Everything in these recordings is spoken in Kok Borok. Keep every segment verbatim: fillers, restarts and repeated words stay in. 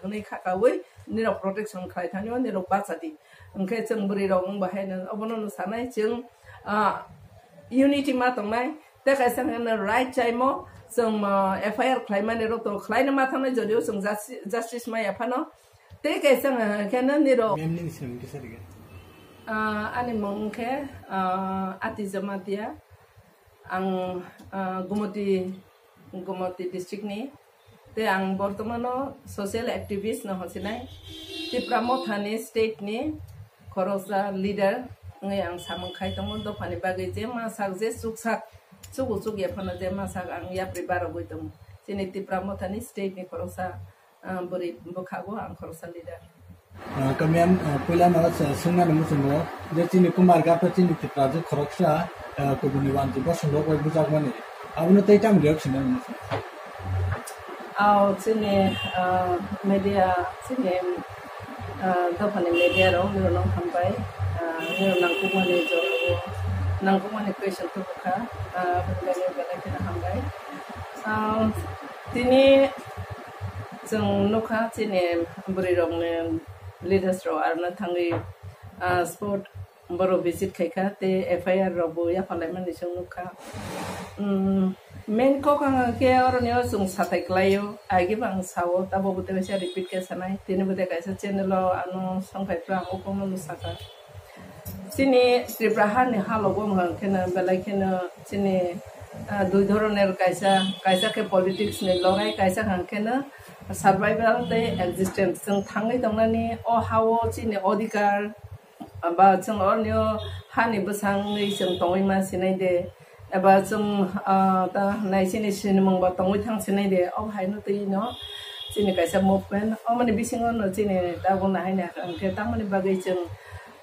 hwnwi khakaui nirok protection khlai thani o nirok bacha di. Hwnkhe chwng bwrwi rok wng bahai no obono no sanai chwng, ah, unity ma tongnai. Tei kaisa hwnkhe no right time o chwng, ah, F I R khlai mani rok to khlai no ma thangnai, jodio chwng justi-, justice ma ya phano. Tei kaisa hwnkhe no nirok Ma'am, nini simi kisa rwgwi. Ah, ani mung wngkhe, ah, Ati Jamatia. Ang, ah, Gumoti, Gumoti district ni. Tei ang bortomano social activist no hosinai. Tipra Motha ni state ni khoroksa leader wngwi ang samung khai tongo. Dophani bagwi je ma sak, je chuksak, chugo chukya phano je ma sak ang yapri barogwi tongo. Chini Tipra Motha ni state ni khoroksa, ah, bwrwi bwkhago ang khoroksa leader. Ah, kamiyam, ah, puila no sa-, swngnani muchungo je chini Kumar Ghat chini Tipra je khoroksa, ah, kubuni wanji bosong rok bai bujakmani. Abono tei tamo reaction nani muchungo? Ao chini, ah, media, chini, ah, dophani media rok nirok no hambai, ah, nirok nangkukmani jorao nangkukmani question tubukha, ah, aboni bagwi belai kheno hambai. Ah, tini chwng nukha chini bwrwi rokni leaders rok arona thangwi, ah, sport borok visit khaikha tei F I R rok bo yapharlaimani chwng nukha. Umm, main kok ang khe oroni o chwng satai kwlaio, agi bo ang sao, tabok bo tei kaisa repeat khe sanai, tini bo tei kaisa channel o ano songphai phra ang okono no sakha. Chini Tripura hani halogo wngkha kheno belai kheno chini, ah, dui dhoroner kaisa, kaisa khe politics ni lorai, kaisa hwnkha kheno survival tei existence. Chwng thangwi tongnani o hao chini odhikar, ba chwng orni o hani bwsangwi chwng tongwi ma sinai de, eba chwng, ah, ta nai chini sinimung ba tongwi thang sinai de, o haino twi no chini kaisa movement, omoni bisingo no chini tabuk nahai nai hwnkhe tamoni bagwi chwng,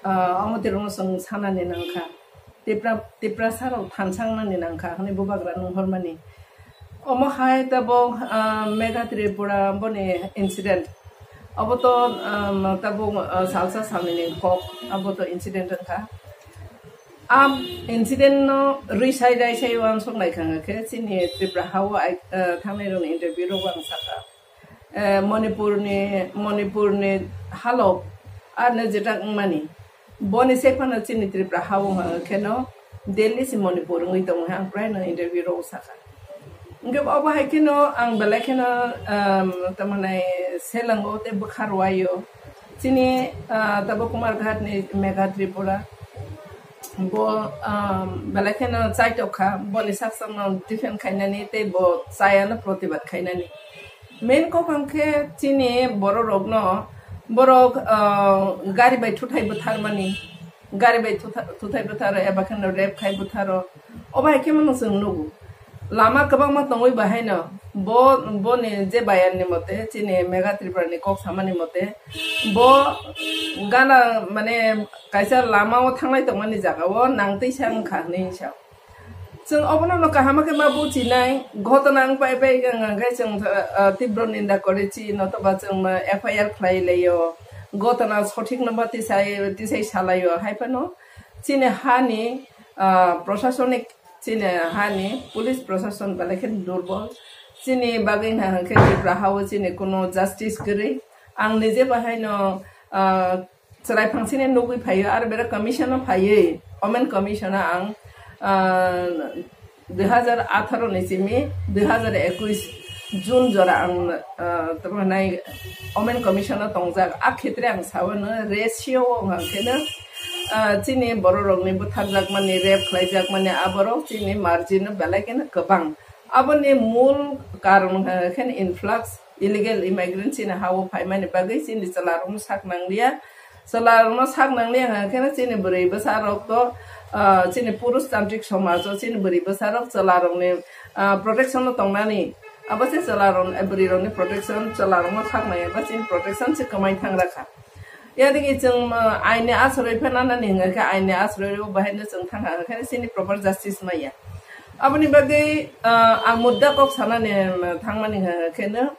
ah, omo tirokno chwng sanani nangkha. Tipra, Tiprasa rok thansangnani nangkha hwnwi bubagra nunghormani. Omo hai tabuk, ah, Megha Tripura boni incident. Obo to, ah, tabuk, ah, salsa salnini kok, abo to incident wngkha. Am incident no risai raisai uansuk naikha khe chini Tripura hao ai, ah, thangnai rokni interview rogo ang sakha. Eh, Manipurni, Manipurni halok ano jeta wngmani. Boni se phano chini Tripura hao wngkha kheno Delhi se Manipur wngwi tongo, ang prai no interview rogo sakha. Hwnkhe obo hai kheno ang belai kheno, um, tamani selango tei bwkha rwio. Chini, ah, tabuk Kumar Ghat ni Megha Tripura. Bo, um, belai kheno chaitok kha, boni sak sakno defend khainani tei bo chayano protibad khainani. Main kok hwnkhe chini borok rokno borok, ah, gari bai thuthai bwtharmani, gari bai thutha-, thuthai bwtharo eba kheno rape khai bwtharo. Obo hai khe mano chwng nugo. Lama kwbangma tongwi bahaino bo, boni je bayar ni mote, chini Megha Tripura ni kok samani mote, bo gana mane kaisa lama o thanglai tongmani jaga o nang twi sa wngkha hinwi sa. Chwng obono no kaham khe ma buchinai, ghotona wng pai pai wng khe chwng, ah, tibro ninda kore chi, notoba chwng ma F I R khlai laio, ghotona sothik no ba tisai, tisai salaio, hai phano chini hani, ah, prosasonik Chini hani police prosason belai khe durbol. Chini bagwi hwnkha hwnkhe Tripura hao chini kuno justice kwrwi. Ang nije bahaino, ah, chwrai phangsini nugwi phaio, aro bera commission o phaiwi, women commission o ang, ah, dui hazar atharo ni simi dui hazar ekush June jora ang, ah, tamo nai women commission o tongjak. A khetre ang sao no ratio o hwnkha khe no, ah, chini borok rok ni butharjak mani, rape khlaijak mani, aborok chini margin no belai kheno kwbang. Aboni mul karon hwnkha khe influx, illegal immigrant chini ha o phaimani bagwi chini chwla rok no sak nang liya. Chwla rok no sak nang liya hwnkha khe chini bwrwi bwsa rok to, ah, chini purush tantrik somaj o chini bwrwi bwsa rok chwla rok ni, ah, protection no tongnani. Abo se chwla rok, eh, bwrwi rok ni protection, chwla rok no sak nai ba chini protection se kwmai thang rakha. Yadigi chwng, ah, aini asroi phe nanani hwnkha khe aini asroi o bahai no chwng thang kha hwnkha khe chini proper justice maya. Aboni bagwi, ah, ang mudda kok sanani, um, thangmani hwnkha khe no,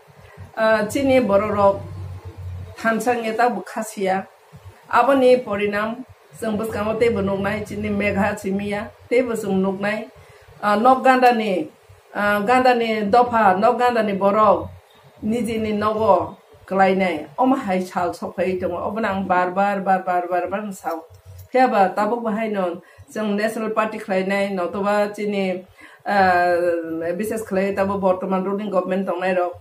ah, chini borok rok thansa wngya tabuk kha siya. Aboni porinam chwng bwskango teibo nuknai, chini Megha simiya teibo chwng nuknai. Ah, nok gandani, ah, gandani dopha, nok gandani borok nijini nogo kwlainai, omo hai sal sok phaiwi tongo. Obono ang bar bar, bar bar, bar bar sao. Phiya ba tabuk bo haino chwng National Party khlainai, notoba chini, ah, bises khlai tabo bortoman ruling government tongnai rok.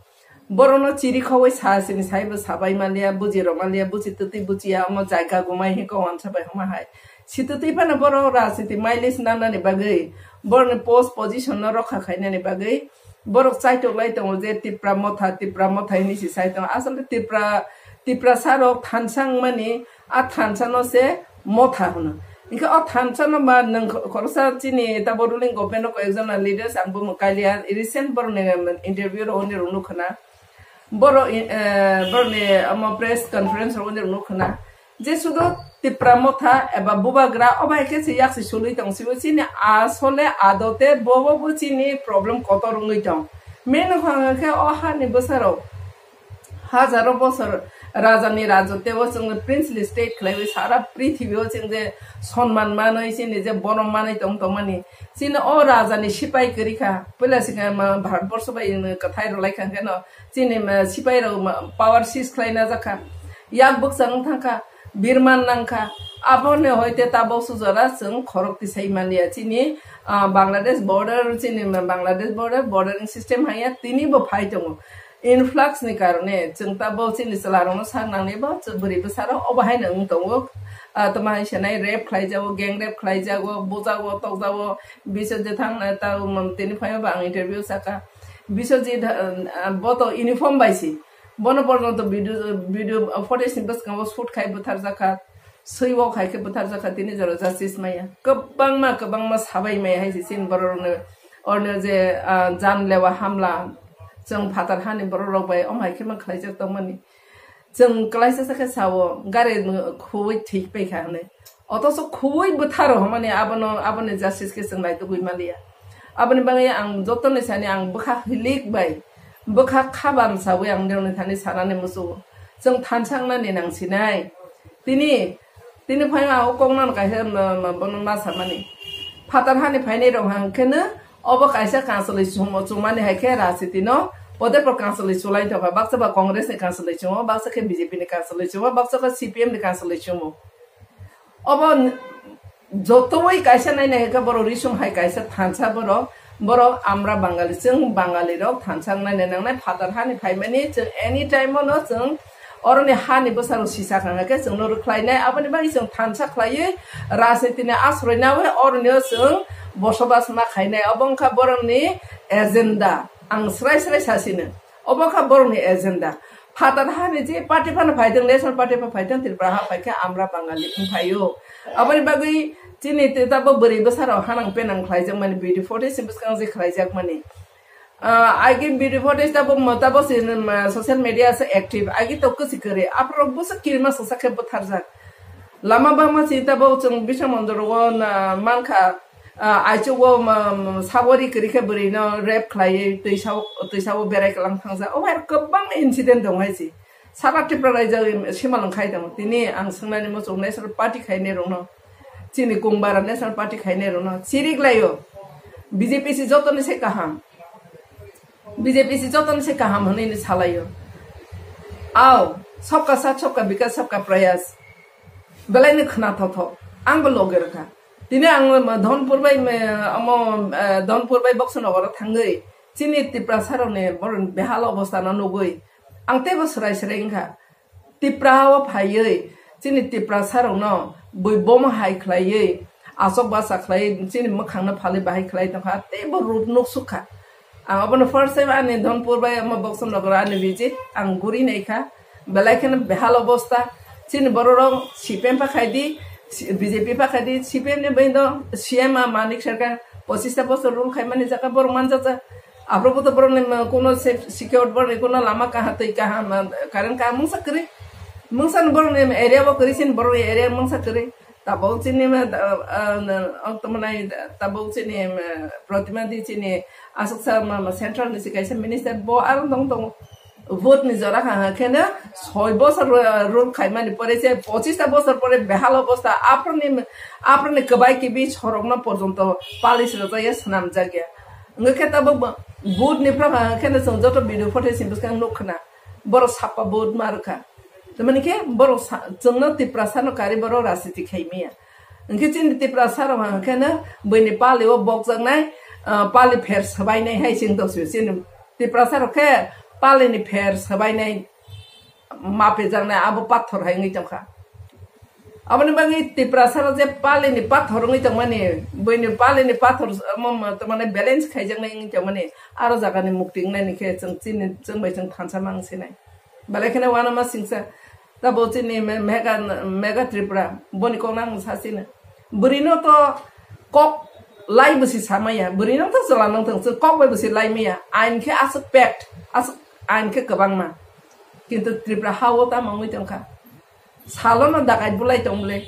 Borokno chiri khaui sa sini saibo sabai manliya, buji rok manliya, buji twtwi bujiya, omo jaga gumai hinko wansa bai homa hai. Sitwtwi phano borok rajniti mileage nanani bagwi, borokni post position no rokha khainani bagwi, borok chaitok lai tongo je Tipra Motha, Tipra Motha hini si sai tongo. Asole Tipra, Tiprasa rok thansa wngmani, a thansa no se Motha hwno. Hinkhe o thansa no ba nwng khoroksa chini tabo ruling government no koi ekjon leaders ang bumung kailia, recent borok ni interview ro oni rok nukhwna. Borok in-, eh, borok ni omo press conference ro oni rok nukhwna. Je sudu Tipra Motha eba Bubagra o bai khe se yak se sului tong sibo chini asole adote bobo bo chini problem kotor wngwi tong. Main wngkha khe o hani bwsarok hajaro bosor rajani rajotebo chwng princely state khlaiwi sara prithibio chwng je sonman manwi chini je borom manwi tong tongmani. Chini o rajani sipai kwrwi kha, puila sikha ma Bharat borsho bai kwthai rwlai kha khe no chini ma sipai rok ma power seize khlai na jakha. Yak bwkcha wng thangkha, birman nangkha. Aboni hoite tabok sujora chwng khorok tisai manliya chini, ah, Bangladesh border, chini ma Bangladesh border, bordering system haiya tini bo phai tongo. Influx ni karone chwng tabok chini chwla rokno sak nangni bo chwng bwrwi bwsarok obo haino wng tongo. Ah, tamo hai sanai rape khlai jago, gang rape khlai jago, bujago, tokjago, biso je thang na ta, um, tini phai bo ang interview saka. Biswajit, ah, bo to uniform bai si. Bono porjonto video, video, ah, footage ni bwskango shoot khai bwthar jakha, swi wok hai khe bwthar jakha, tini jora justice maya. Kwbangma, kwbangma sabai maya hai se chini borok rokno, orno je, ah, jan lewa hamla, chwng phatar hani borok rok bai omo hai khe ma khlaijak tongmani. Chwng klaisa sa khe sao, gari khubui thik pai kha hwnwi. Otoso khubui bwtharo hwnmani abono, aboni justice khe chwng naitugwi manliya. Aboni bagwi ang jotoni sani ang bwkha hilik bai, bwkha kha bamsawi ang nirokni thani sanani muchungo. Chwng thansa wngnani nang sinai. Tini, tini phai ma o koknano kaisa ma, ma, bono ma samani. Phatar hani phainai rok hang kheno obo kaisa kansoloi chum-, chumani hai khe rajniti no podepor kansoloi chulai tongkha. Baksa ba Congress ni kansoloi chumo, baksa khe B J P ni kansoloi chumo, baksa khe C P M ni kansoloi chumo. Obo n-, jotoi kaisa naina hai khe borok risum hai kaisa thansa borok, borok amra Bangali, chwng Bangali rok thansa wngnaina nangnai phatar hani phaimani chwng any time no chwng oroni hani bwsarok sisa kha khe chwngno rwkhlainai, aboni bagwi chwng thansa khlaiwi rajniti ni asroi nawi oroni o chwng bosobas ma khainai, obo wngkha borokni agenda, ang srai srai sasino. Obo kha borokni agenda. Phatar hani je party phano phaitong, National Party pha phaitong, Tripura ha phaikhe amra Bangali wngphaio. Aboni bagwi chini te tabok bwrwi bwsarok hanang penang khlaijakmani, video footage ni bwskango je khlaijakmani. Ah, agi video footage tabok mo tabok si, um, social media se active, agi to kwsi kwrwi. Aphuru bwswk kirima swsak khe bwtharjak. Lama bangma si tabok chwng bisa mondoro o na mankha, ah, aichugo ma, ma, sagori kwrwi khe bwrwi no rape khlaiwi twisa o, twisa o berai kwlang thangsa. O hai kwbang incident dong hai si. Sara Tripura raijak simalwng khai tongo. Tini ang swngnani muchung National Party khainai rokno, chini Kungbara National Party khainai rokno chirik laio. B J P si jotoni se kaham. B J P si jotoni se kaham hwnwi ni salaio. Ao, sabka saath, sabka bikas, sabka prayas. Belai ni khna thotho. Ang bo loge rwkha. Tini ang Dhonpur bai, omo, eh, Dhonpur bai Boksonogoro thangwi chini Tiprasa rokni borokni behal obostha no nugwi ang teibo swrai swrai wngkha. Tipra o phaiwi chini Tiprasa rokno bui bomo hai khlaiwi, asok basa khlaiwi chini mwkhangno phalwi bahai khlai tongkha, teibo rup nuk sukha. Ang obono first time ani Dhonpur bai omo Boksonogoro ani visit ang guri naikha, belai kheno behal obostha. Chini bororok C P M pa khaidi, B J P pa khaidi, C P M ni bai do C M a Manik Sarkar pochista bosor rule khaimani jaga borok manjajak. Aphuru bo to borokni ma-, kuno se-, secured borokni kuno lama kaha, twi kaham, ma-, current kaham mungsa kwrwi. Mungsa ni borokni area bo kwrwi, chini borokni area mungsa kwrwi. Tabuk chini ma, ah, ah, ang tongmani tabuk chini ma, Pratima di chini aswksa ma, ma central ni si kaisa minister bo aro tong tongo. Vote ni jora ha, ha kheno soi bosor, ah, rule khaimani pore se pochista bosor pore behal obostha aphuruni, aphuruni kwbai kibi sorokno porjonto polish rwjak ya, swnamjak ya. Wngkhe tabuk bo-, vote ni phra ha kheno chwng joto video footage ni bwskang nuk khna. Borok sappa vote ma rwkha. Tamani khe borok sa-, chwngno Tiprasa no kari borok rajniti khai maya. Hwnkhe chini Tiprasa rok hwnkhe no buini pali o bokjaknai, ah, pali pher swbainai hai chwng tong sio. Chini Tiprasa rok khe pali ni pher swbainai, ma pejaknai abo pathor hai wngwi tongkha. Aboni bagwi Tiprasa rok je pali ni pathor wngwi tongmani, buini pali ni pathor, mo, mo, tamani balance khaijaknai wngwi tongmani, aro jaga ni mukti wngnai ni khe chwng chini, chwng bai chwng thansa mang sinai. Belai kheno uanama singsa. Tabo chini me-, mega, mega Tripura, boni kokno ang sa sino. Bwrwino to kok lai bwsi samaya, bwrwino to chwla nang thang, chwng kok bai bwsi lai maya. Ain khe aswk pact, aswk ain khe kwbangma. Kintu Tripura ha-o tamo wngwi tongkha. Salono dakai bulai tongle.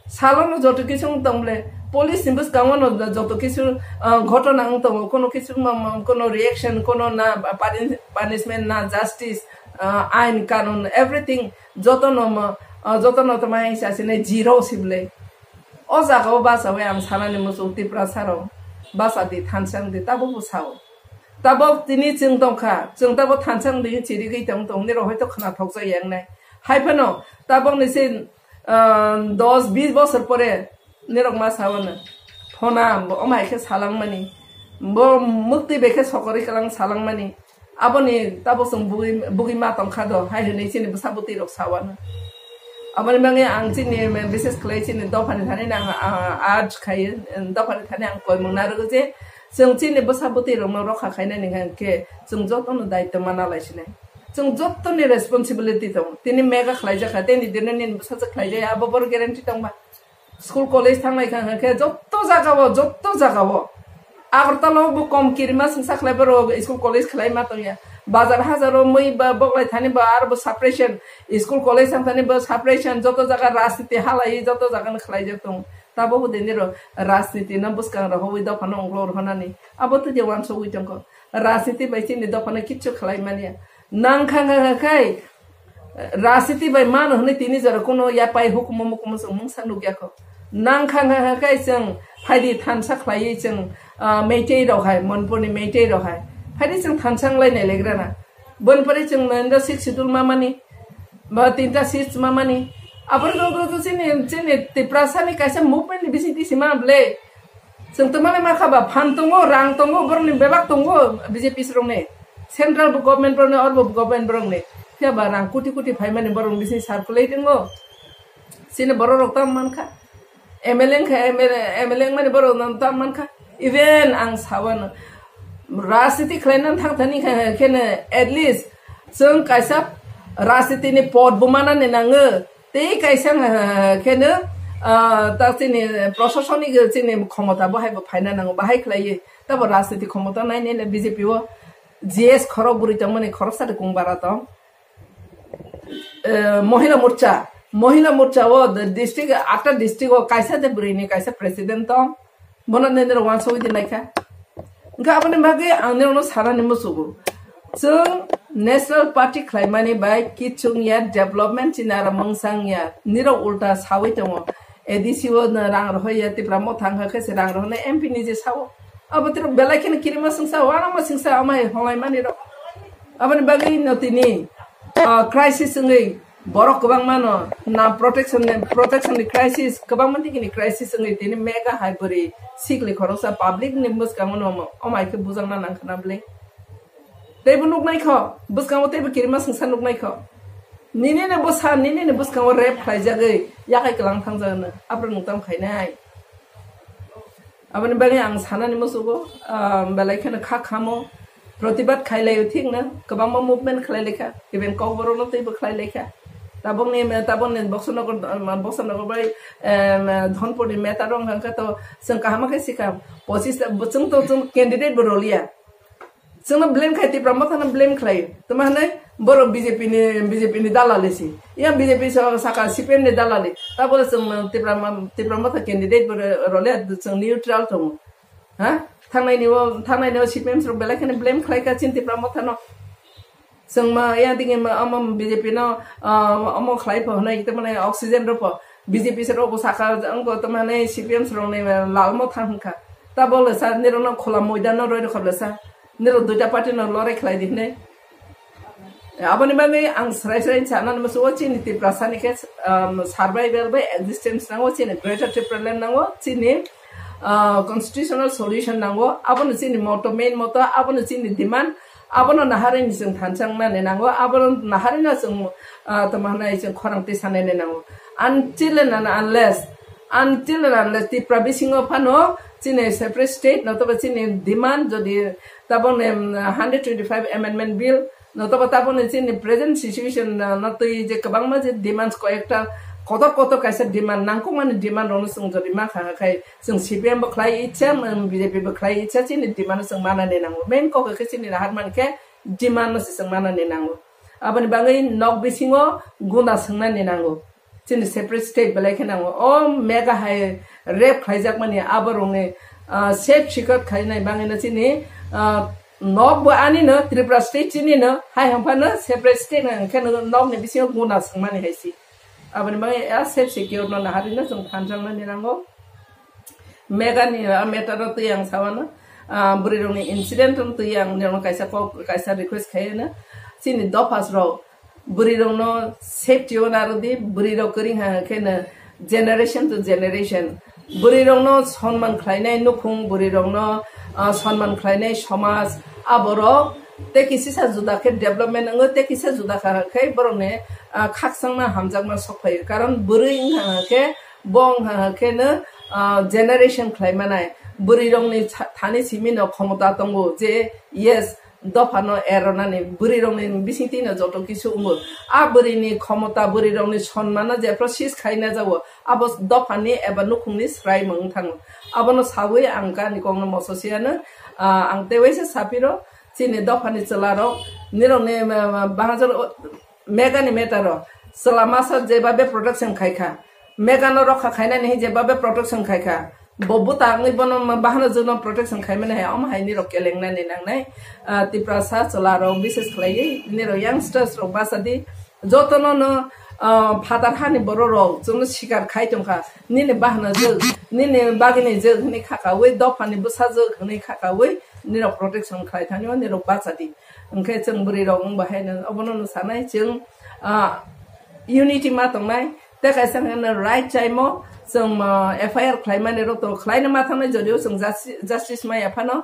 Salono joto kisu wng tongle. Police ni bwskango no joto kisu, ah, ghotona wng tongo. Kono kisu ma, ma, kono reaction, kono na puni-, punishment, na justice, ah, ain kanun, everything. Jotono mo, ah, jotono to mai sa sine zero sible. O jaga o bachawi ang sanani muchung Tiprasa rok. Bacha di, thansa wng di, tabuk bo sao. Tabuk tini chwng tongkha, chwng tabuk thansa wng di chirigwi tong tong, nirok hoito khna thokjak ya wngnai. Hai phano tabuk ni se, ah, dos bis bosor pore nirok ma sao no. Phona bo omai khe salangmani. Bo mukti bai khe sokorwi kwlang salangmani. Aboni tabuk chwng bugwi, bugwi ma tongkha do, hai hwnwi chini bwsa bwtwi rok sao no. Aboni bagwi ang chini, bises khlai chini dophani thani ang, ah, urge khaio, dophani thani ang koimung narwgo je chwng chini bwsa bwtwi rokno rokha khainani hwnkhe chwng jotono daitw mana lai sinai. Chwng jotoni responsibility tongo. Tini mega khlaijak kha, tei ni dino nini bwsajwk khlaijak ya, abo boro guarantee tongba? School college thanglai kha hwnkhe jotto jagao, jotto jagao. Agartala o bo kom kirima singsa khlai borok school college khlai ma tongya. Bazar hajaro mui ba boklai thani ba aro bo suppression, school college thang thani bo suppression, joto jaga rajniti halai joto jaga no khlaijak tongo. Tabuk bo dini ro rajniti no bwskang rohorwi dophano unglo rohornani. Abo twi je uansugwi tongkho. Rajniti bai chini dophano kichu khlai manya. Nang kha kha kha khai, rajniti bai mano hwnwi tini jora kuno yapai hukumu mukumu chwng mungsa nukya kho. Nang kha kha kha khai chwng phaidi thansa khlaiwi chwng, ah, Meitei rok hai, Manipurni Meitei rok hai. Phaidi chwng thansa wnglai nai legrana. Boni pore chwng nanda six schedule mamani, ba tinta seats mamani. Aboni rok rok chini, chini Tiprasani kaisa movement ni bisingtwi sima ble. Chwng tongmani ma kha ba, phan tongo, rang tongo, borokni bebak tongo, B J P rokni. Central bo government borokni, orbo government borokni. Phiya ba rang koti koti phaimani borokni bising circulate wngo. Chini borok rok tamo man kha. M L A wngkha, M L A, M L A wngmani borok no tamo man kha. Even ang sawano, rajniti khlaina thang thani kha, kheno at least chwng kaisa rajniti ni pod bo manani nango. Tei kaisa, ah, kheno, ah, ta chini proshasoni ge chini khomota bo hai bo phaina nango, bahai khlaiwi. Tabo rajniti khomota nai nai le B J P o G S khorok bwrwi tongmani khoroksa de kung bara tong. Eh, Mohila Morcha, Mohila Morcha o the district, atta district o kaisa de bwrwi ni kaisa president tong. Bono nini rok uansugwi di naikha. Hwnkhe aboni bagwi ang nini rokno sanani muchugo. Chwng National Party khlaimani bai kichung ya, development chini aro mungsang ya. Nirok ulta sawi tongo. A D C o no rang rohoi ya, Tipra Motha wngkha khe se rang rohonai M P ni je sao. Abo tiro belai kheno kirima singsa, uanama singsa, amai holai mani rok. Aboni bagwi no tini, ah, crisis wngwi borok kwbangma no na protection ni, protection ni crisis, kwbangma digi ni crisis wngwi tini mega hai bwrwi sikli khoroksa public ni bwskango no omo, omo hai khe bujakna nang khna bwle. Teibo nuknai kho, bwskango teibo kirima singsa nuknai kho. Nini ni bwsa, nini ni bwskango rape khlaijagwi yakai kwlang thangjak no, aphuru nwng tamo khainai. Aboni bagwi ang sanani muchugo, ah, belai kheno kha khamo, protibad khailai thik no, kwbangma movement khlai laikha, even Kokborok no teibo khlai laikha. Tabokni, tabokni Boksonogor, Boksonogor bai, em, Dhonpurni meta rok hwnkha to chwng kaham khe sikha, pochis ta, chwng to, chwng candidate bo roliya. Chwngno blame khai, Tipra Mothano blame khlai. Tamo hwnwi borok B J P ni, B J P ni dalali si. Yang B J P so saka C P M ni dalali. Tabole chwng Tipra ma-, Tipra Motha candidate bo ro-, role chwng neutral tongo. Ha? Thangnaini o, thangnaini o C P M rok belai kheno blame khlai kha chini Tipra Mothano. Chwng ma yang digi ma, omo B J P no, ah, omo khlai pho hwnwi, tamo oxygen rw pho. B J P se rok bo saka, ang bo tamo hwnwi C P M rok ni lal Motha hwnkha. Tabole sa nirok no khola moidan no roi rw kha bole sa. Nirok duita party no lorai khlai di hinwi. Aboni bagwi ang srai srai sanani muchungo, chini Tiprasani khe, um, survival bai existence nango, chini Greater Tipraland nango, chini, uh, constitutional solution nango, abono chini motto, main motto, abono chini demand, abono naharwi ni chwng thansa wngnani nango, abono naharwi no chwng, uh, tamo hwnwi chwng khorang tisanani nango. Until and unless, until and unless Tipra bisingo phano chini separate state notoba chini demand jodi tabokni, um, hundred twenty-five amendment bill notoba tabokni chini present situation, uh, no twi je kwbangma je demands koyekta kotor kotor kaisa demand nangkukmani demand rokno chwng jodi ma kha khai chwng C P M bo khlai ichha, um, B J P bo khlai ichha, chini demand no chwng manani nango. Main kok khe chini naharmani khe demand no se chwng manani nango. Aboni bagwi nok bisingo guna swngnani nango. Chini separate state belai khe nango. O mega hai rape khlaijakmani aborokni, ah, safe secret khainai bagwino chini, ah, nok bo anino, Tripura state chinino, hai hwnphano separate state hwnkhe nokni bisingo guna swngnani hai se. Aboni bagwi a safe secure no naharwino chwng thansa wngnani nango. Mega ni, ah, matter o twi ang sawano, ah, bwrwi rokni incident o twi ang nirokno kaisa kok, kaisa request khaiyano. Chini dophas rok bwrwi rokno safety o narwdi, bwrwi rok kwrwng ha khe no generation to generation bwrwi rokno sonman khlainai nukhung, bwrwi rokno, ah, sonman khlainai somaj, aborok tei kisisa juda khe development wngo, tei kisa juda kha khe borokni, ah, khakchangma hamjakma sok phaio. Karon bwrwi wngkha khe bo wngkha khe no, ah, generation khlai manai. Bwrwi rokni tha-, thani simi no khomota tongo je, yes, dophano erronani, bwrwi rokni bisingtwi no joto kisu wngo. A bwrwini khomota, bwrwi rokni sonmano jephru sis khaina jago, abo dophani eba nukhungni swraimung wng thango. Abono sawi ang ani kokno moso siyano, ah, ang tewaisa saphiro, chini dophani chwlarok, nirokni, ah, bahajor, Megani matter o chwla masa jebabe protection khaikha, Megano rokha khainani hinwi jebabe protection khaikha, bo bwta wngwi bono bahano jwkno protection khaimani hai, omo hai nirok kelengnani nangnai. Ah, Tiprasa chwlarok, bises khlaiwi nirok youngsters rok bachadi, jotono no, ah, phatar hani borok rok chwngno sikar khai tongkha, nini bahano jwk, nini bagini jwk hwnwi khakaui, dophani bwsa jwk hwnwi khakaui nirok protection khlai thani o nirok bachadi. Hwnkhe chwng bwrwi rok wng bahai no obono no sanai chwng, ah, unity ma tongnai, tei kaisa hwnkhe no right time o chwng, ah, F I R khlaimani rok to khlaina ma thangnai, jodio chwng justi-, justice maya phano.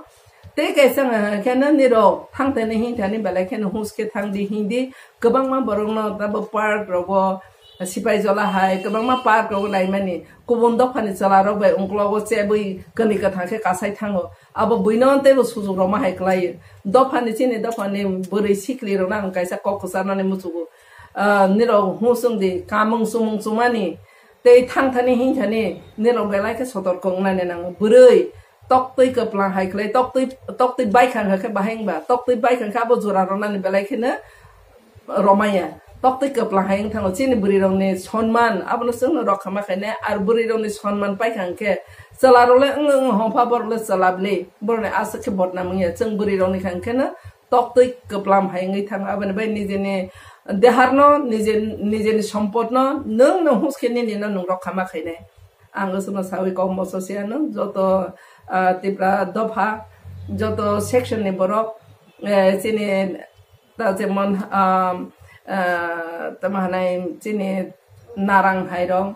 Tei kaisa hwnkhe no nirok thang thani hing thani belai kheno hus khe thang di hing di, kwbangma borok no tabo park rogo, Sipai Jola hai kwbangma park rogo naimani, kubun dophani chwla rok bai ungklogo chebwi kwnwi kwthang khe kasai thango. Abo buino teibo sujuk rokma hai kwlai. Dophani, chini dophani bwrwi sikli rokno ang kaisa kok kwcharnani muchugo. Ah, nirok hung chwng di, kamung chumung chumani, tei thang thani hing thani nirok belai khe sotorko wngnani nango. Bwrwi toktwi kwplang hai kwlai, toktwi, toktwi baikha hwnkhe bahai wngba, toktwi baikha hwnkhe abo jora rwnani belai kheno romaya. Toktwi kwplang hai wng thango, chini bwrwi rokni sonman abono chwngno rokha ma khainai, ar bwrwi rokni sonman paikha hwnkhe chwla rok le wng wng hongpha, borok le chwla bwle, borokni aswk khe bodnam wngya. Chwng bwrwi rokni kha hwnkhe no toktwi kwplam hai wngwi thango, aboni bai nijeni deharno, nije, nijeni sompotno nwng no hus khe nini no nwng rokha ma khainai. Ang aswkno sawi kok moso se ano joto, ah, Tipra dopha, joto section ni borok, eh, chini ta jemon, um, ah, tamo hanai chini Narang hai rok,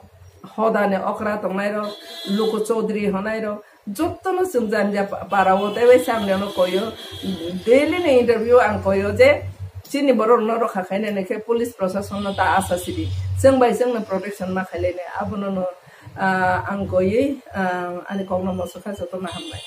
Hoda ni okra tongnai rok, Luku Chaudhary honai rok, jotono chwng janja pa-, para o tei bai samni ano koyo, daily ni interview ang koyo je chini borok no rokha khainani khe police prosason no ta asa sidi, chwng bai chwng no protection ma khailai nai, abono no, ah, ang koywi, ah, ani kok no moso kha, jotono hambai.